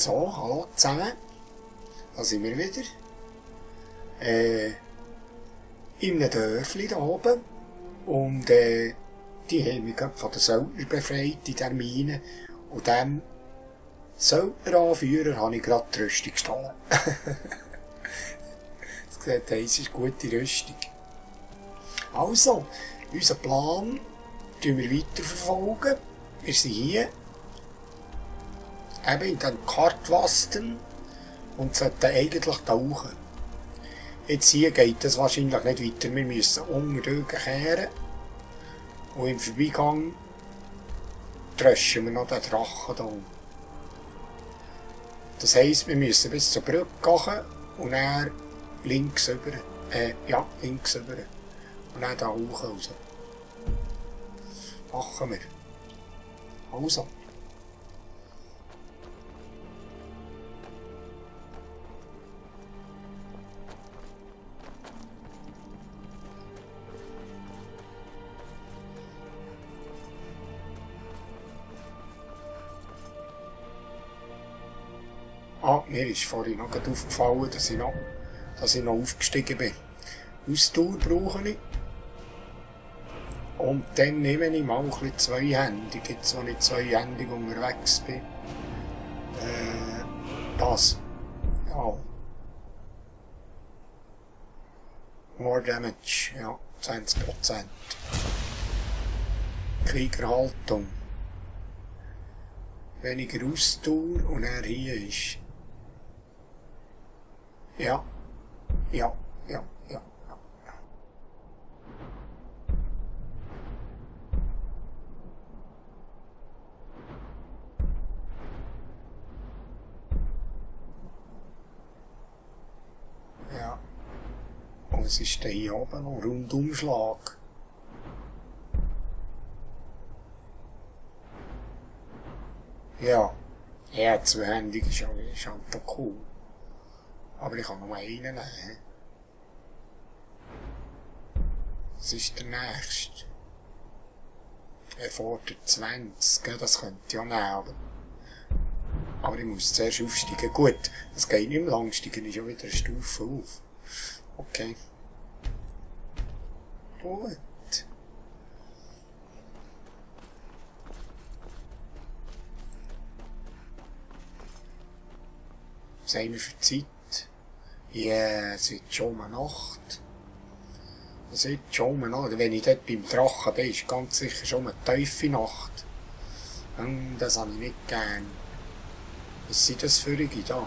So, hallo zusammen. Da sind wir wieder. In einem Dörfli da oben. Und die haben mich gerade von den Söldner befreit in dieser Mine. Und dem Söldneranführer habe ich gerade die Rüstung gestohlen. Das sieht, hey, es ist gute Rüstung. Also, unseren Plan verfolgen wir weiterverfolgen. Wir sind hier. Eben in den Kartwasten und sollten eigentlich tauchen. Jetzt hier geht das wahrscheinlich nicht weiter. Wir müssen unten kehren und im Vorbeigang tröschen wir noch den Drachen hier. Das heisst, wir müssen bis zur Brücke gehen und dann links rüber. Ja, links rüber. Und dann da hoch raus. Machen wir. Also. Mir ist vorhin noch aufgefallen, dass ich noch aufgestiegen bin. Ausdauer brauche ich. Und dann nehme ich mal ein bisschen zweihändig, jetzt wenn ich zweihändig unterwegs bin. Das. Ja. More Damage, ja, 20%. Kriegerhaltung. Weniger Ausdauer und er hier ist. Ja. Ja. Ja. Und es ist hier oben noch Rundumschlag. Ja. Ja, zweihändig ist einfach cool. Aber ich kann nur einen nehmen. Das ist der nächste. Er fordert 20, das könnte ich ja nehmen, aber ich muss zuerst aufsteigen. Gut, das geht nicht mehr lang, steigen ist ja wieder eine Stufe auf. Okay. Gut. Was haben wir für Zeit? Ja, es wird schon mal Nacht. Es wird schon mal Nacht. Wenn ich dort beim Drachen bin, ist ganz sicher schon eine tiefe Nacht. Das habe ich nicht gern. Was sind das für Vögel da?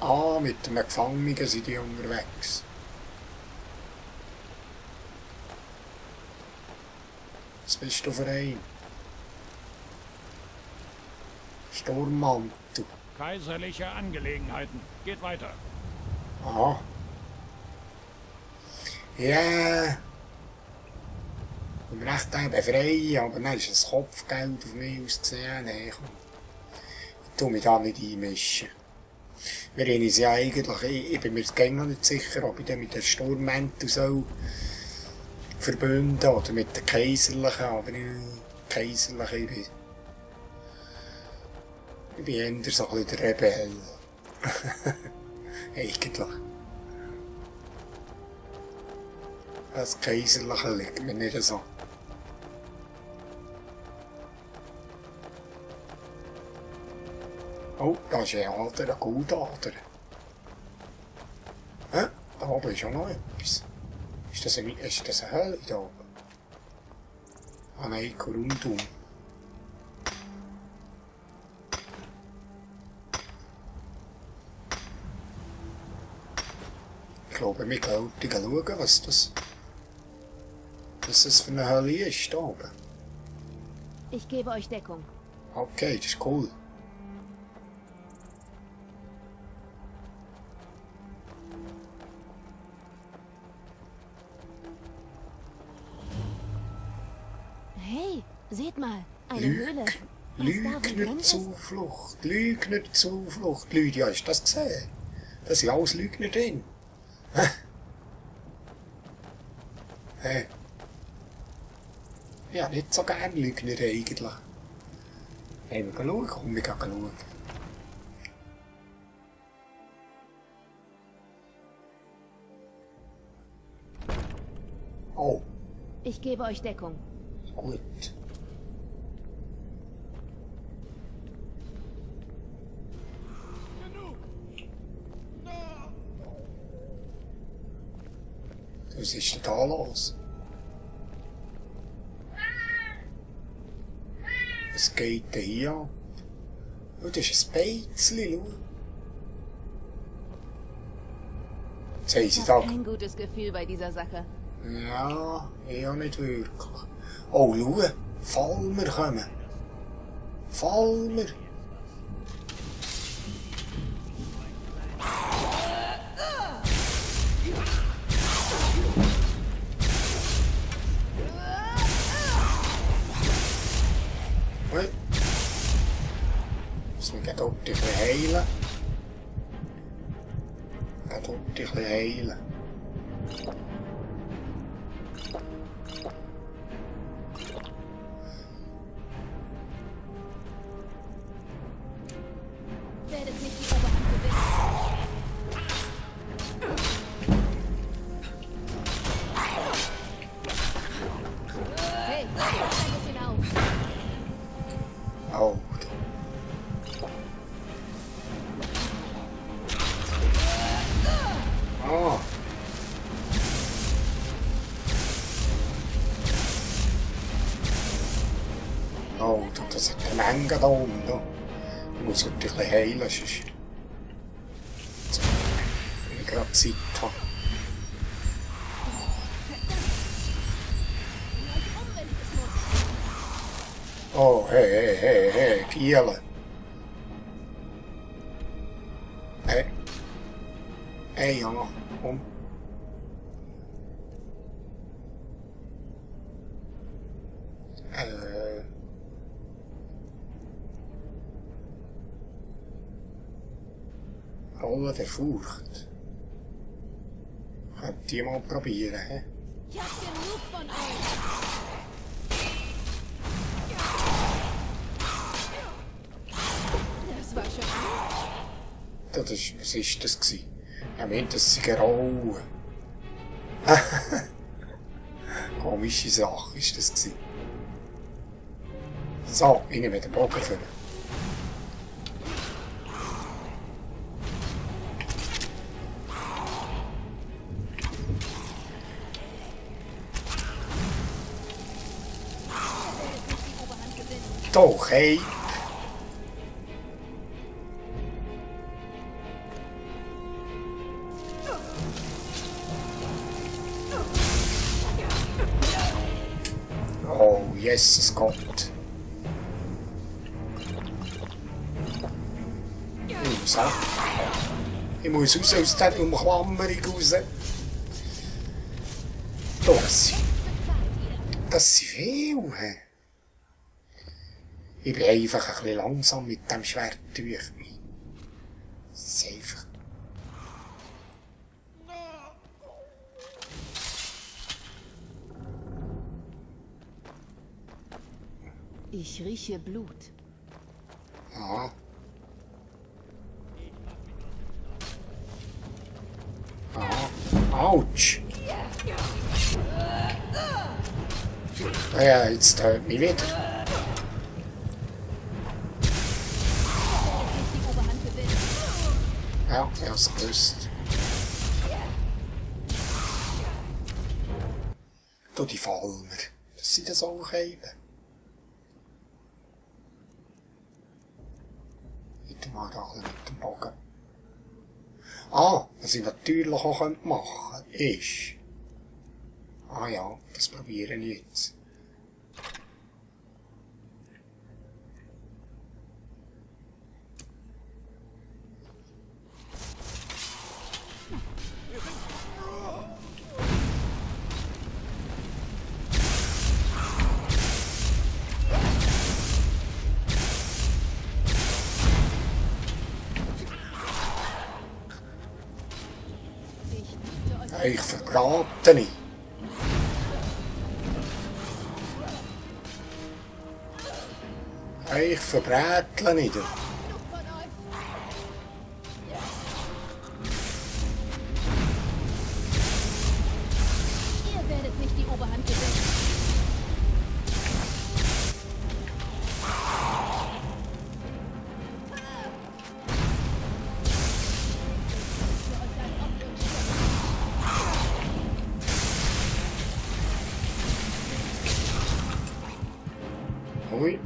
Ah, mit einem Gefangenen sind die unterwegs. Was bist du für ein? Sturmmantel. Kaiserliche Angelegenheiten. Geht weiter. Aha. Ja. Ich bin recht befreien, aber dann ist das Kopfgeld auf mich ausgesehen. Ich tue mich da nicht einmischen. Wir haben uns ja eigentlich, ich bin mir jetzt noch nicht sicher, ob ich dann mit der Sturmmantel so verbünden oder mit der Kaiserlichen, aber Kaiserliche ich bin eher so ein bisschen der Rebell. Eigentlich. Das Kaiserliche liegt mir nicht so. Oh, da ist ein alter Guldader. Hä? Da oben ist auch noch etwas. Ist das eine Hölle da oben? Ah nein, Korundum. Ich glaube, wir gehen schauen, was das für eine Hölle ist da oben. Ich gebe euch Deckung. Okay, das ist cool. Hey, seht mal, eine Höhle. Lügnerzuflucht, Lügnerzuflucht. Lydia, hast du das gesehen? Da sind alles Lügner drin. Hä? Ja, nicht so gerne Lügner eigentlich. Hey, wir schauen, komm, wir gehen schauen. Oh, Ich gebe euch Deckung. gut. Was ist denn da los? Was geht denn hier ab? Oh, das ist ein Beizli, schau. Jetzt haben Ich sie da... habe kein gutes Gefühl bei dieser Sache. Ja, eher nicht wirklich. Oh, schau, Falmer kommen. Falmer. Gut. Müssen wir dort ein bisschen heilen. Dort ein bisschen heilen. Werdet nicht die Oberhand gewinnen. Hey, pass ein bisschen auf. Oh. Oh. Oh, das hat eine Menge da oben. Da. Ich muss ein bisschen heilen, sonst... So, wenn ich gerade Zeit habe. Oh, hey, Giele. Hey, Junge, komm. Rolle der Furcht. Könnt die mal probieren, hä? Ich hab genug von euch. Das war schon Was ist das gewesen? Ich meinte, das sei Rauen. Komische Sache ist das gewesen. So, ich nehme den Bogen für. die Oberhand gewinnen. Doch, hey. Oh, Jesus Gott. Ich muss raus aus der Umklammerung raus. Das sind viele. Ich bin einfach ein bisschen langsam mit dem Schwert durch mich. Das ist einfach... Ich rieche Blut. Ja. Autsch! Ja, jetzt tötet mich wieder. Die Oberhand gewinnen. Ja, ich hab's gewusst. Du, die Falmer. Das sind das auch eben. Nicht mal da mit dem Bogen. Ah, was ich natürlich auch machen könnte, ist... Ah ja, das probiere ich jetzt. Ich verbrate nicht. Ich verbrätle nicht. Genug von euch. Ihr werdet nicht die Oberhand gewinnen. Ui.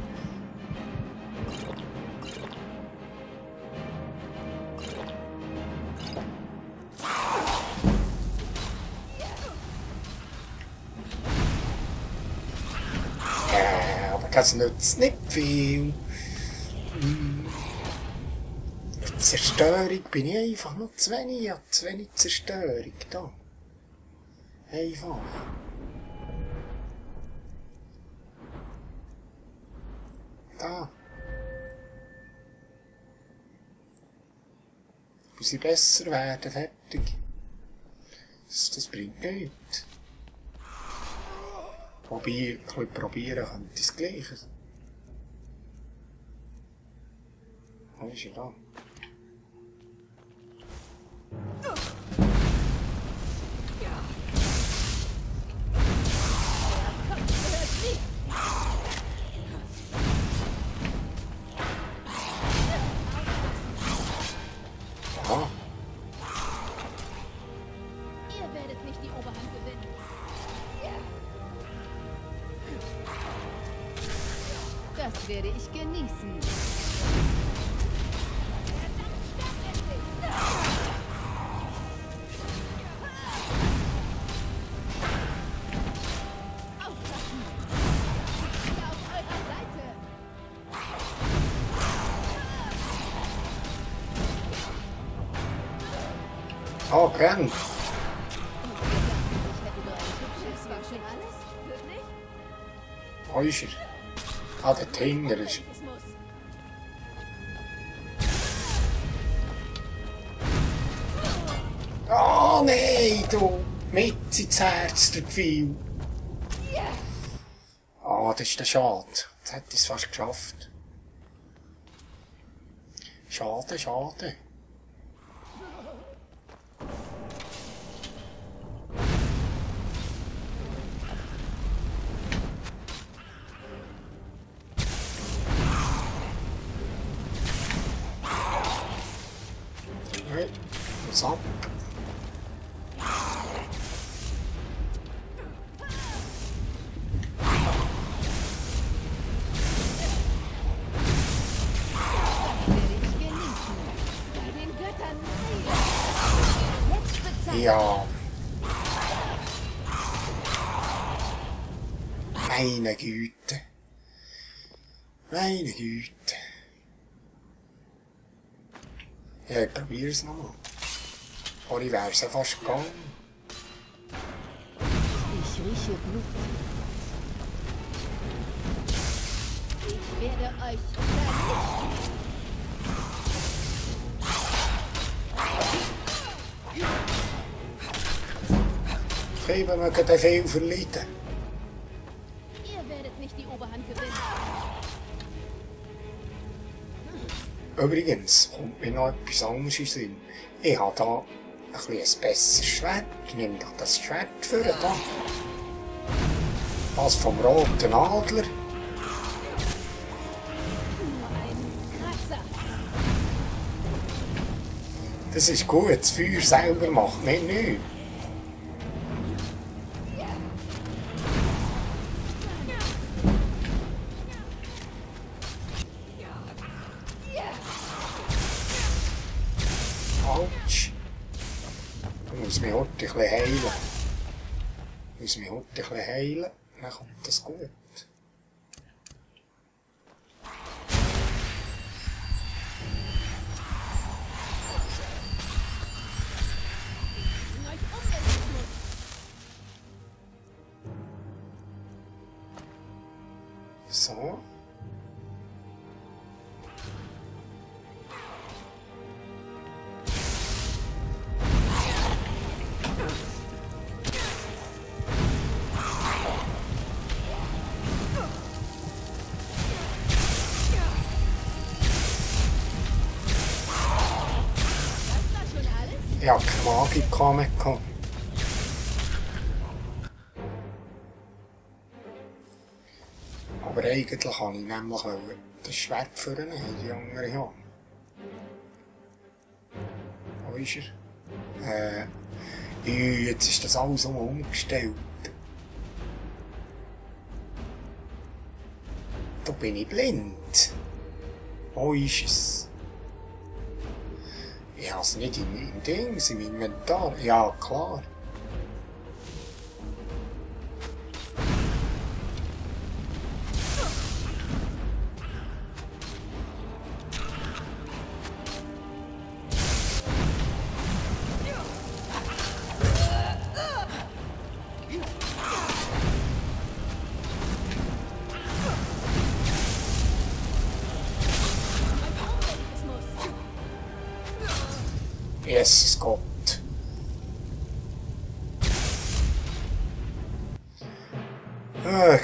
Aber das nützt nicht viel. Zerstörung bin ich einfach noch zu wenig. Ich habe zu wenig Zerstörung da. Einfach. Da. Muss ich besser werden, fertig. Das bringt nichts. Probieren könnte ich das Gleiche. Wo ist er da? Ja. Ihr werdet nicht die Oberhand gewinnen. Das werde ich genießen. Aufpassen! Ich bin auf eurer Seite. Oh, brennt. Ich hätte nur ein hübsches, war schon alles? Wirklich? Wo ist er? Ah, der Tinder ist. Es muss. Oh nein, du! Mit ins Herz, der Pfeil. Ah, das ist der Schade. Jetzt hätte ich es fast geschafft. Schade, schade. Okay, was ab? Werde ich genießen. Bei den Göttern heil. Letzte Zeit. Ja. Meine Güte. Meine Güte. Ja, ich probiere es nochmal. Vorhin wäre es ja fast gegangen. Ich rieche Blut. Ich werde euch vernichten. Okay, wir mögen den viel verleiden. Ihr werdet nicht die Oberhand gewinnen. Übrigens kommt mir noch etwas anderes in den Sinn. Ich habe da ein besseres Schwert. Ich nehme doch das Schwert für da. Das vom roten Adler. Nur ein Kratzer. Das ist gut, das Feuer selber macht mir nichts. Autsch. Ich muss mich heute ein bisschen heilen. Dann kommt das gut. Bring euch um, wenn es muss. So. Ich habe keine Magik mehr gehabt. Aber eigentlich kann ich nämlich das Schwert führen, die andere Hand. Wo ist er? Jetzt ist das alles umgestellt. Da bin ich blind. Wo ist es? Ich habe es nicht im Dings, im Inventar. Ja, klar. Jesus Gott.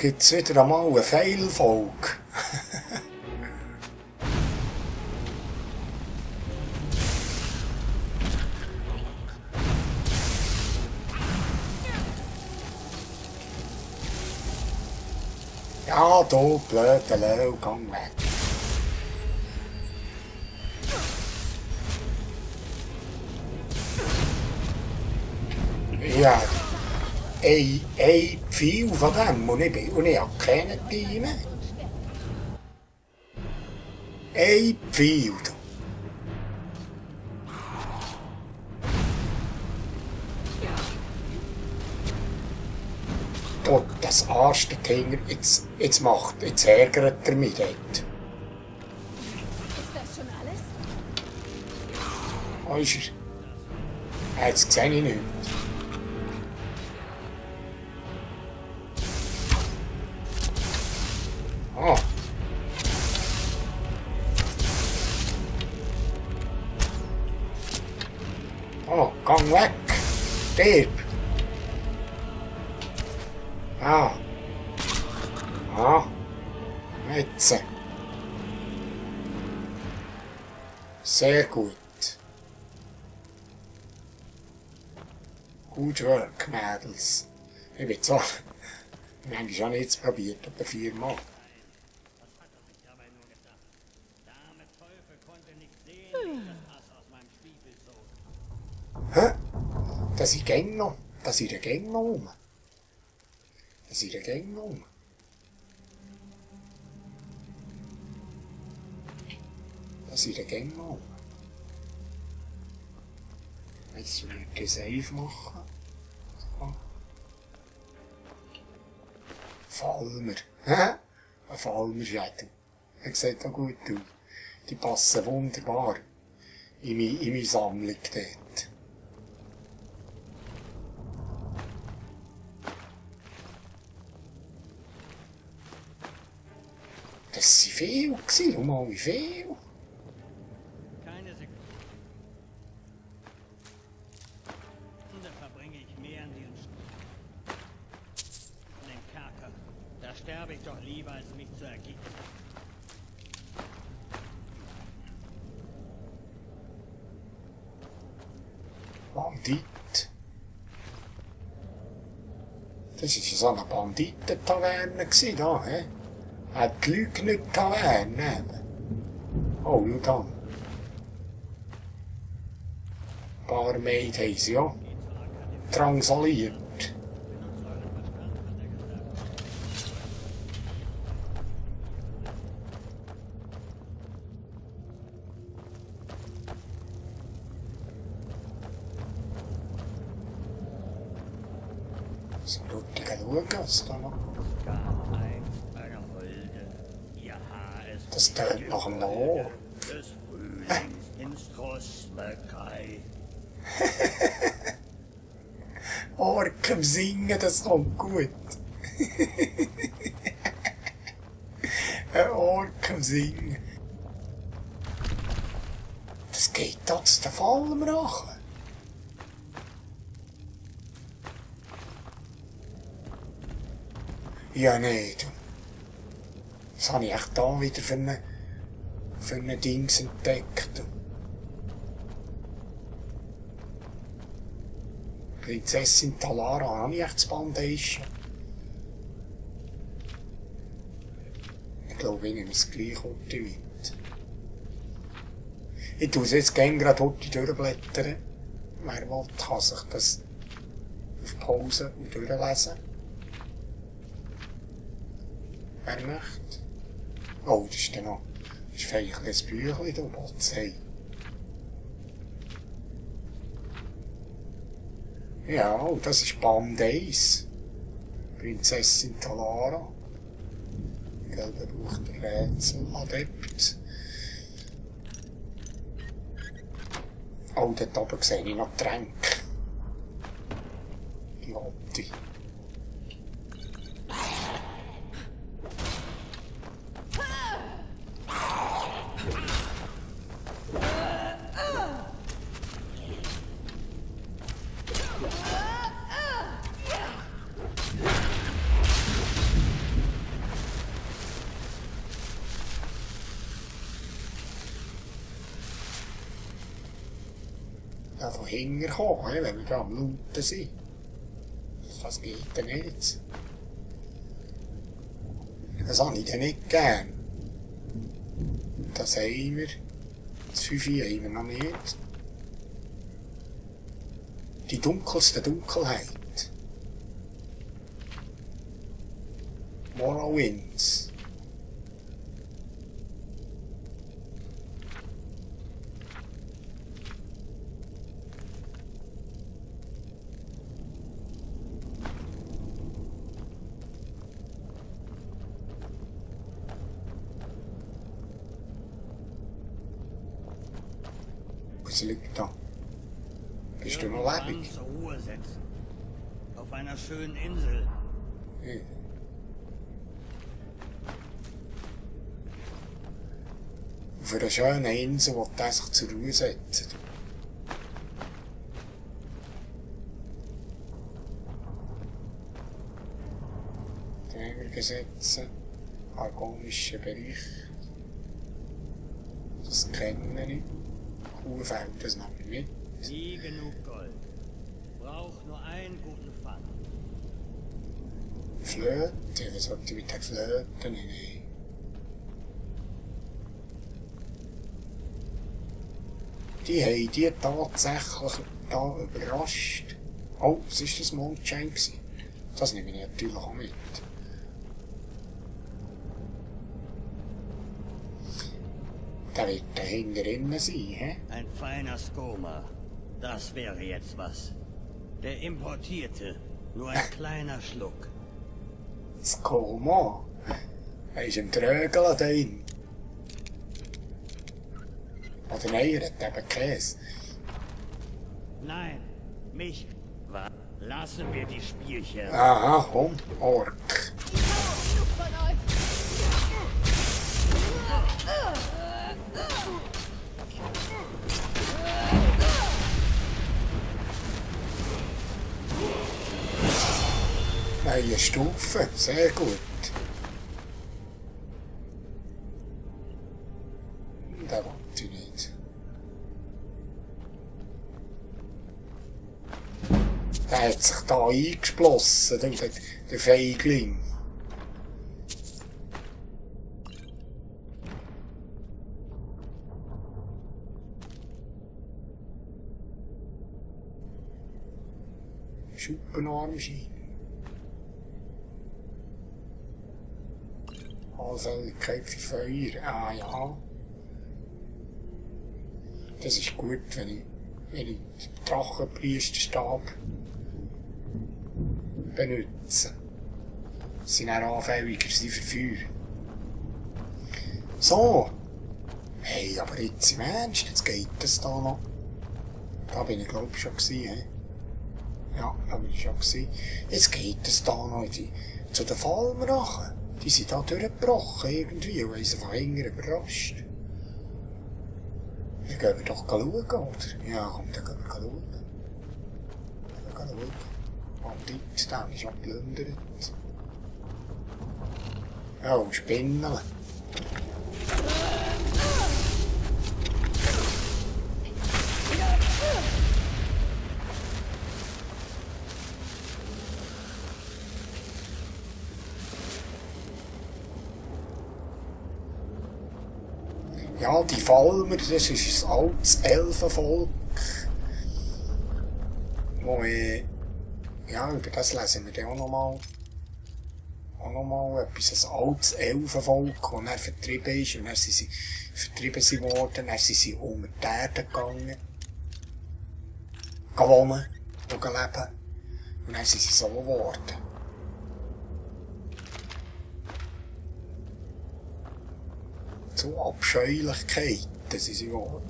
Gibt es wieder einmal eine Fail-Folge? Ja, du blöder Lau, gang weg. Ja, ein Pfeil von dem und ich habe keine Beine. Ein Pfeil. Dort, das Arschding, jetzt ärgert er mich dort. Ist das schon alles? Wo ist er? Jetzt sehe ich nichts. Oh. Oh, gang weg! Stirb! Ah. Ah. Jetzt. Sehr gut. Good work, Mädels. Ich bin so... Manchmal schon jetzt probiert, etwa 4 Mal. Hä? Das ist Gang noch. Das ist der Gang noch um. Das ist der Gang noch um. Das ist der Gang noch um. Jetzt will ich den Save machen. So. Falmer. Hä? Ein Falmer-Schädel. Er sieht auch gut aus. Die passen wunderbar in meine Sammlung dort. Das waren viele. Schau mal, wie viel. Keine Sekunde verbringe ich mehr an den Kerker. Da sterbe ich doch lieber, als mich zu ergeben. Bandit. Das war so eine Banditentaverne da, hä? Hat die Leute nicht Taverne. Oh, schau da. Barmaid haben sie ja drangsaliert. So, schauen, was da noch. Das tönt nach dem Ohr. Des Frühlings in Strosbergei. Orkem singen, das kommt gut. Ein Orkem singen. Das geht da zu den Fallenrachen. Ja, nee, du. Was habe ich echt da wieder für eine Dings entdeckt? Prinzessin Talara, habe ich echt das Bandation? Ich glaube, ich nehme es gleich heute mit. Ich tue es jetzt gerne gerade heute durchblättern. Wer will, kann sich das auf Pause und durchlesen. Wer möchte? Oh, das ist dann noch. Das ist vielleicht ein Büchlein, da was hey. Ja, und das ist Band 1. Prinzessin Talara. Gelber Buch der Rätsel, Adept. Oh, dort oben sehe ich noch Tränke. Die Lotte. Ja, von hinten kommen, wenn wir da am Looten sind. Das geht denn nicht. Das habe ich dann nicht gern. Das haben wir. Das 5 haben wir noch nicht. Die dunkelste Dunkelheit. Morrowinds. Was liegt da? Bist du noch lebendig? Zur Ruhe setzen. Auf einer schönen Insel. Ja. Auf einer schönen Insel, wo der sich zur Ruhe setzt. Trägergesetze, argonische Bericht. Das kennen wir. Kuhfeld, das nehmen wir mit. Nie genug Gold. Braucht nur einen guten Fang. Flöte, was sollte ich mit der Flöte nehmen? Die haben die tatsächlich da überrascht. Oh, was war das Mondschein? Das nehme ich natürlich auch mit. Da wird da hinten drin sein, hä? Ein feiner Skoma. Das wäre jetzt was. Der importierte. Nur ein kleiner Schluck. Skoma. Er ist im Trögeln drin. Oder nein, er hat eben Käse. Nein, mich. Lassen wir die Spielchen. Aha, komm, Ork. Genug von euch. Neue Stufe, sehr gut. Da wollte ich nicht. Der hat sich da eingesplossen, der Feigling. Schuppenarmschiene. Anfälligkeit für Feuer. Ah ja. Das ist gut, wenn ich den Drachenpriesterstab benutze. Sie sind auch anfälliger für Feuer. So. Hey, aber jetzt im Ernst, jetzt geht das da noch. Da bin ich glaube ich schon gewesen, he? Ja, da bin ich schon gewesen. Jetzt geht es da noch zu den Fallmrachen. Die sind da durchgebrochen irgendwie, weil sie von hinten überrascht. Dann gehen wir doch schauen, oder? Ja, komm, dann gehen wir schauen. Dann gehen wir schauen. Bandit, der ist schon geplündert. Ja, und Spinnen. Ja, die Falmer, das ist ein altes Elfenvolk. Wo ja, über das lesen wir dann auch nochmal etwas, ein altes Elfenvolk, das dann vertrieben ist, und dann sind sie vertrieben worden, dann sind sie unter die Erde gegangen, wohnen und leben, und dann sind sie so geworden. Zu Abscheulichkeiten sind sie geworden.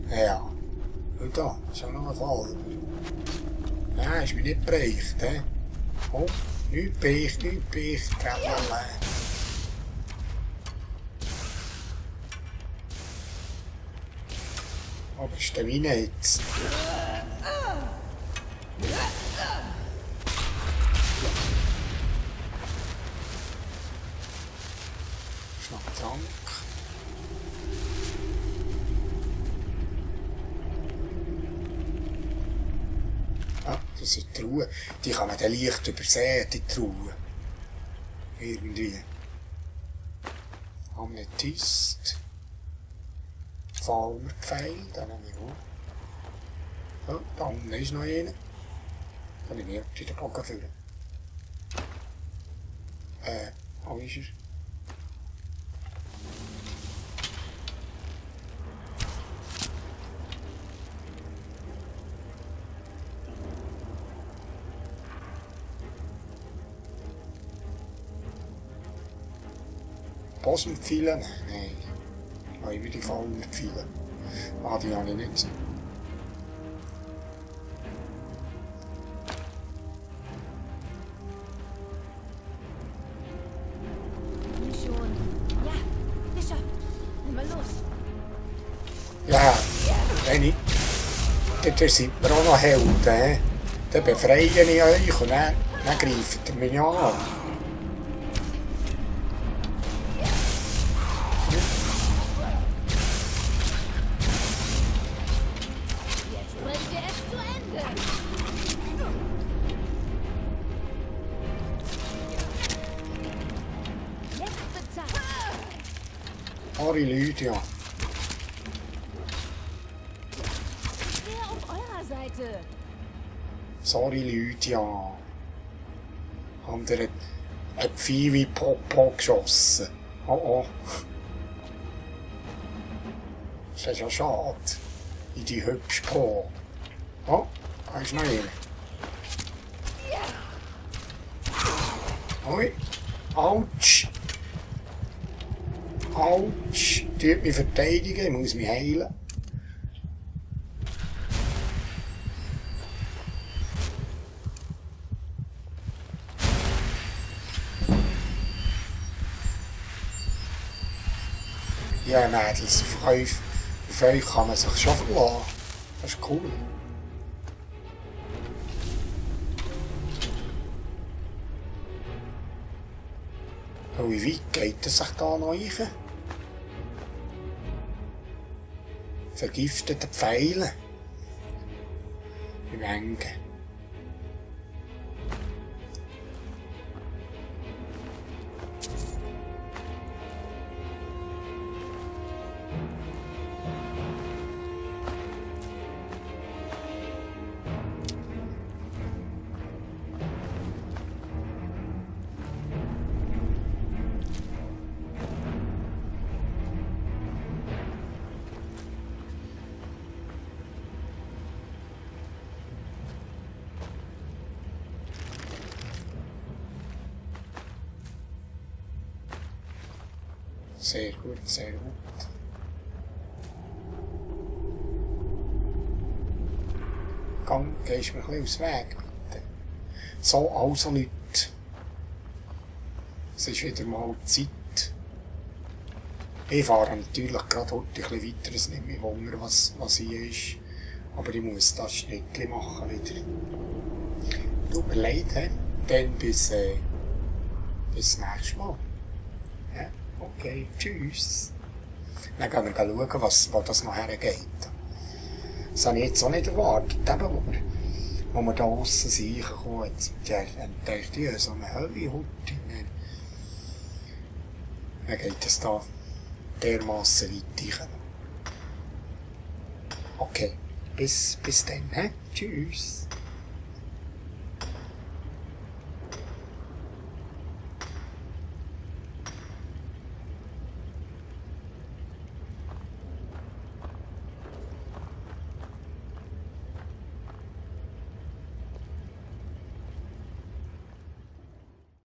Ja. Und da, ist auch noch ein Fall. Ja, ist mir nicht bereicht, hä? Oh, nicht bereicht, tralala. Aber ist der Wein jetzt? Dank. Ah, das sind die Truhen. Die kann man dann leicht übersehen, die Truhen. Irgendwie. Amethyst. Falmerpfeil, den haben wir auch. Oh, da unten ist noch einer. Da nehme ich jetzt den Bogen führen. Wo ist er? Boss mit Pfeilen? Nein. Ah, immer die Fallen mit Pfeilen. Ah, die habe ich nicht gesehen. Komm schon. Ja, geschafft. Mal los. Ja, Renny. Dort sind wir auch noch Helden. Dann befreie ich euch und dann greift ihr mich an. Sorry, Lydia. Wer auf eurer Seite? Sorry, Lydia. Haben dir ein Pfeil wie Popo geschossen. Oh oh. Das ist ja schade. In die hübsche Po. Oh, da ist noch einer. Ui. Autsch. Autsch. Tut mich verteidigen, ich muss mich heilen. Ja, Mädels, auf euch kann man sich schon verlassen. Das ist cool. Und wie weit geht es sich da noch rein? Vergiftete Pfeile. Im Engen. Sehr gut, sehr gut. Gang, gehst mir ein bisschen aus dem Weg, bitte. So, also Leute. Es ist wieder mal Zeit. Ich fahre natürlich gerade heute ein bisschen weiter, es nimmt mich Wunder, was hier ist. Aber ich muss das Schnittchen machen wieder. Tut mir leid, he? Dann bis nächstes Mal. Ja? Okay, tschüss. Dann gehen wir schauen, wo das noch hergeht. Das habe ich jetzt auch nicht erwartet, eben, wo wo wir da aussen sind, reingekommen, dann dachte ich, so eine Hölle-Hutte. Dann geht es da dermassen weit rein. Okay, bis dann, hä? Tschüss.